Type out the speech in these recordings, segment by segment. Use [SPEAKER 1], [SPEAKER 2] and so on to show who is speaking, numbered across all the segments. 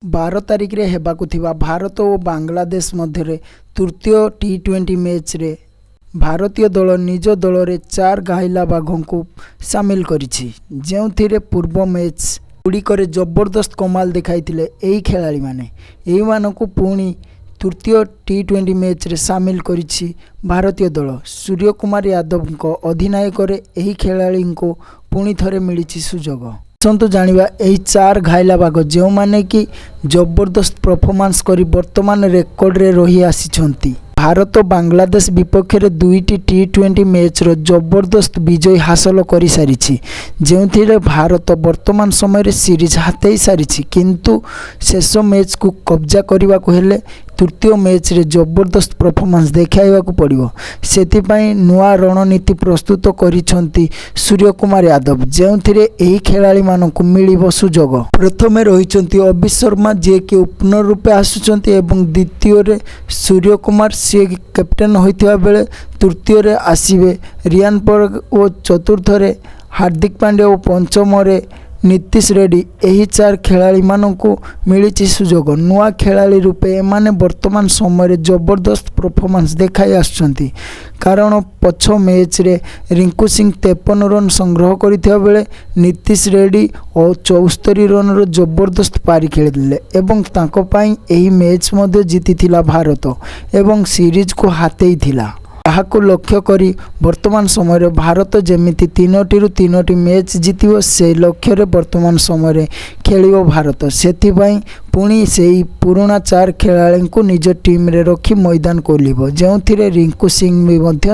[SPEAKER 1] 12 ତାରିଖରେ ହେବାକୁ ଥିବା ଭାରତ ଓ ବାଂଲାଦେଶ ମଧ୍ୟରେ ତୃତୀୟ ଟି-20 ମ୍ୟାଚ୍ରେ ଭାରତୀୟ ଦଳ ନିଜ ଦଳରେ ଚାର ଘାଇଲା ବାଘଙ୍କୁ ସାମିଲ କରିଛି। ଯେଉଁଥିରେ ପୂର୍ବ ମ୍ୟାଚ୍ ଗୁଡ଼ିକରେ ଜବରଦସ୍ତ କମାଲ ଦେଖାଇଥିଲେ ଏହି ଖେଳାଳିମାନେ। ଏହିମାନଙ୍କୁ ପୁଣି ତୃତୀୟ ଟି-20 ମ୍ୟାଚ୍ରେ ସାମିଲ କରିଛି ଭାରତୀୟ ଦଳ। ସୂର୍ଯ୍ୟକୁମାର ଯାଦବଙ୍କ ଅଧିନାୟକରେ ଏହି ଖେଳାଳିଙ୍କୁ ପୁଣି ଥରେ ମିଳିଛି ସୁଯୋଗ। ଆସନ୍ତୁ ଜାଣିବା ଏହି ଚାର ଘାଇଲା ବାଘ, ଯେଉଁମାନେ କି ଜବରଦସ୍ତ ପରଫର୍ମାନ୍ସ କରି ବର୍ତ୍ତମାନ ରେକର୍ଡରେ ରହି ଆସିଛନ୍ତି। ଭାରତ ବାଂଲାଦେଶ ବିପକ୍ଷରେ ଦୁଇଟି ଟି-20 ମ୍ୟାଚ୍ର ଜବରଦସ୍ତ ବିଜୟ ହାସଲ କରିସାରିଛି, ଯେଉଁଥିରେ ଭାରତ ବର୍ତ୍ତମାନ ସମୟରେ ସିରିଜ୍ ହାତେଇ ସାରିଛି। କିନ୍ତୁ ଶେଷ ମ୍ୟାଚ୍କୁ କବଜା କରିବାକୁ ହେଲେ ତୃତୀୟ ମ୍ୟାଚ୍ରେ ଜବରଦସ୍ତ ପରଫର୍ମାନ୍ସ ଦେଖାଇବାକୁ ପଡ଼ିବ। ସେଥିପାଇଁ ନୂଆ ରଣନୀତି ପ୍ରସ୍ତୁତ କରିଛନ୍ତି ସୂର୍ଯ୍ୟକୁମାର ଯାଦବ, ଯେଉଁଥିରେ ଏହି ଖେଳାଳିମାନଙ୍କୁ ମିଳିବ ସୁଯୋଗ। ପ୍ରଥମେ ରହିଛନ୍ତି ଅଭିଷେକ ଶର୍ମା, ଯିଏକି ଓପନର ରୂପେ ଆସୁଛନ୍ତି ଏବଂ ଦ୍ୱିତୀୟରେ ସୂର୍ଯ୍ୟକୁମାର, ସିଏ କ୍ୟାପ୍ଟେନ୍ ହୋଇଥିବା ବେଳେ ତୃତୀୟରେ ଆସିବେ ରିୟାନ ପରାଗ ଓ ଚତୁର୍ଥରେ ହାର୍ଦ୍ଦିକ ପାଣ୍ଡ୍ୟା ଓ ପଞ୍ଚମରେ ନୀତିଶ ରେଡ୍ଡୀ। ଏହି ଚାର ଖେଳାଳିମାନଙ୍କୁ ମିଳିଛି ସୁଯୋଗ। ନୂଆ ଖେଳାଳି ରୂପେ ଏମାନେ ବର୍ତ୍ତମାନ ସମୟରେ ଜବରଦସ୍ତ ପରଫର୍ମାନ୍ସ ଦେଖାଇ ଆସୁଛନ୍ତି, କାରଣ ପଛ ମ୍ୟାଚ୍ରେ ରିଙ୍କୁ ସିଂ 53 ରନ୍ ସଂଗ୍ରହ କରିଥିବା ବେଳେ ନୀତିଶ ରେଡ୍ଡୀ ଓ 74 ରନ୍ର ଜବରଦସ୍ତ ପାରି ଖେଳିଥିଲେ ଏବଂ ତାଙ୍କ ପାଇଁ ଏହି ମ୍ୟାଚ୍ ମଧ୍ୟ ଜିତିଥିଲା ଭାରତ ଏବଂ ସିରିଜକୁ ହାତେଇଥିଲା। ତାହାକୁ ଲକ୍ଷ୍ୟ କରି ବର୍ତ୍ତମାନ ସମୟରେ ଭାରତ ଯେମିତି ତିନୋଟିରୁ ତିନୋଟି ମ୍ୟାଚ୍ ଜିତିବ, ସେ ଲକ୍ଷ୍ୟରେ ବର୍ତ୍ତମାନ ସମୟରେ ଖେଳିବ ଭାରତ। ସେଥିପାଇଁ ପୁଣି ସେଇ ପୁରୁଣା ଚାର ଖେଳାଳିଙ୍କୁ ନିଜ ଟିମ୍ରେ ରଖି ମଇଦାନକୁ ଓହ୍ଲାଇବ, ଯେଉଁଥିରେ ରିଙ୍କୁ ସିଂ ବି ମଧ୍ୟ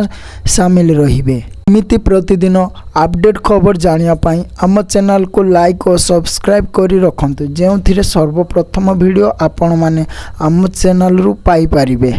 [SPEAKER 1] ସାମିଲ ରହିବେ। ଏମିତି ପ୍ରତିଦିନ ଅପଡେଟ୍ ଖବର ଜାଣିବା ପାଇଁ ଆମ ଚ୍ୟାନେଲକୁ ଲାଇକ୍ ଓ ସବସ୍କ୍ରାଇବ୍ କରି ରଖନ୍ତୁ, ଯେଉଁଥିରେ ସର୍ବପ୍ରଥମ ଭିଡ଼ିଓ ଆପଣମାନେ ଆମ ଚ୍ୟାନେଲରୁ ପାଇପାରିବେ।